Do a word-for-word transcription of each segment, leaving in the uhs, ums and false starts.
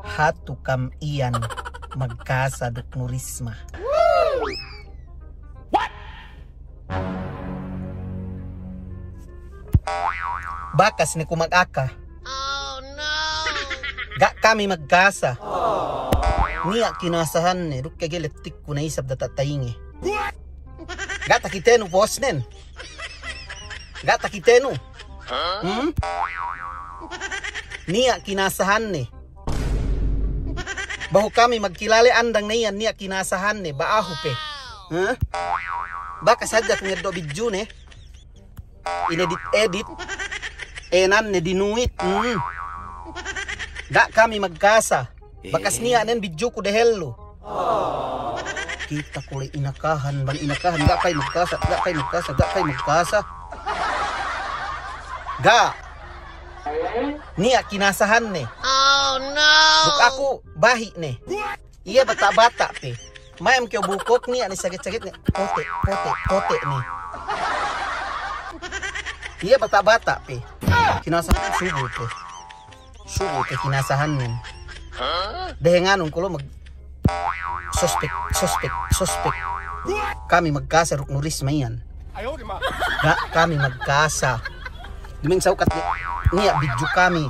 Hatu kam iyan magkasa duk Nurisma. Bakas ne ku magaka. Ga' kami magkasa. Niya' kinasahanne, duk kege lettikku ne isab data' tainge. Ga' takitenu posnen. Ga' takitenu. Hmm? Niya' kinasahanne. Bahu kami magkilale andang ne iyan niya' kinasahanne, ba'ahu pe. Hah? Bakas hadja ku ngeddo' bidjune. Inedit-edit. Enanne dinuwit. Hmm. Ga' kami magkasa. Bakas niya' nen bidjuku dehellu. Kite ku le' inakahan, bang inakahan, ga' kami magkasa, ga' kami magkasa, ga' kami magkasa. Ga'. Niya' kinasahanne. Duk aku bahi' ne. Iye bata'-bata' pe. Mayam kew bukuk niya' ne saget-saget ne. Pote', pote', pote' ne. Iye bata'-bata' pe. Kinasahan subu pe. Subu pe kinasahannen. Dehenganun kulo' mag- suspek, suspek, suspek. Kami magkasa duk Nurisma iyan. Ga' kami magkasa. Duma'in sawkat ni-, niya' bidju kami.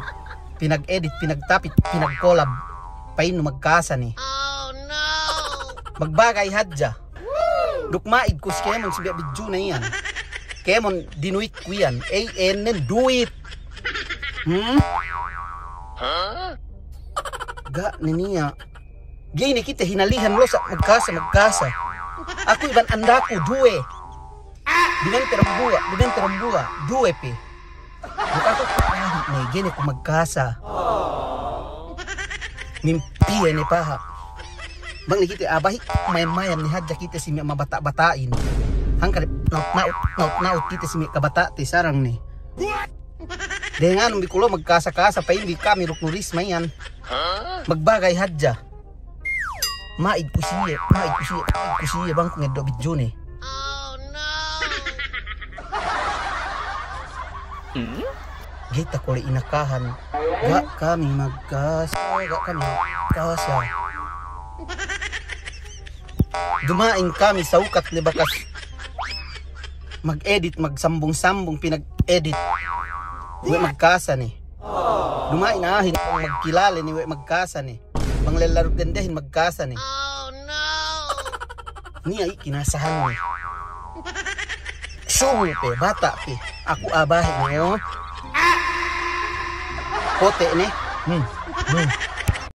Pinag-edit, pinagtapit, pinag-collab. Pa'innu magkasa ne. Magbagay hadja. Duk ma'id ku si kēmon si biya' bidjune iyan. Kēmon dinuwit ku iyan. Ey, ēnnen duwit. Hmm? Ga' ne niya'. Ga'i ne kite hinalihan losa' magkasa, magkasa. Aku iban andaku duwe. Dibente dambuwa', dibente dambuwa', duwe pe. Duk aku paha' ne, ga'i ne ku magkasa. Mimpiye ne paha'. Bang ne kite a'a bahi', mayam-mayam ne hadja kite si me' mabata'-bata'in. Hangkan ne naut-naut, naut-naut kite si me' kabata'te sarang ne. Dehenganun bi kulo' magkasa-kasa, pa'in bi kami duk Nurisma iyan. Magbagay hadja. Ma'id ku siye, ma'id ku siye, ma'id ku siye, bang ku ngeddo' bidjune. Ga'i takole' inakahan. Ga' kami magkasa, ga' kami magkasa. Duma'in kami sawkat ne bakas mag-edit, magsambung-sambung pinag-edit. We' magkasa ne. Duma'in a'ahin magkilale ne we' magkasa ne. Bang lella duk dendehin magkasa ne. Niya' i' kinasahan ne. Subu pe, bata' pe. Aku a'a bahi' ne, oh. Pote' ne. Hmm. Hmm.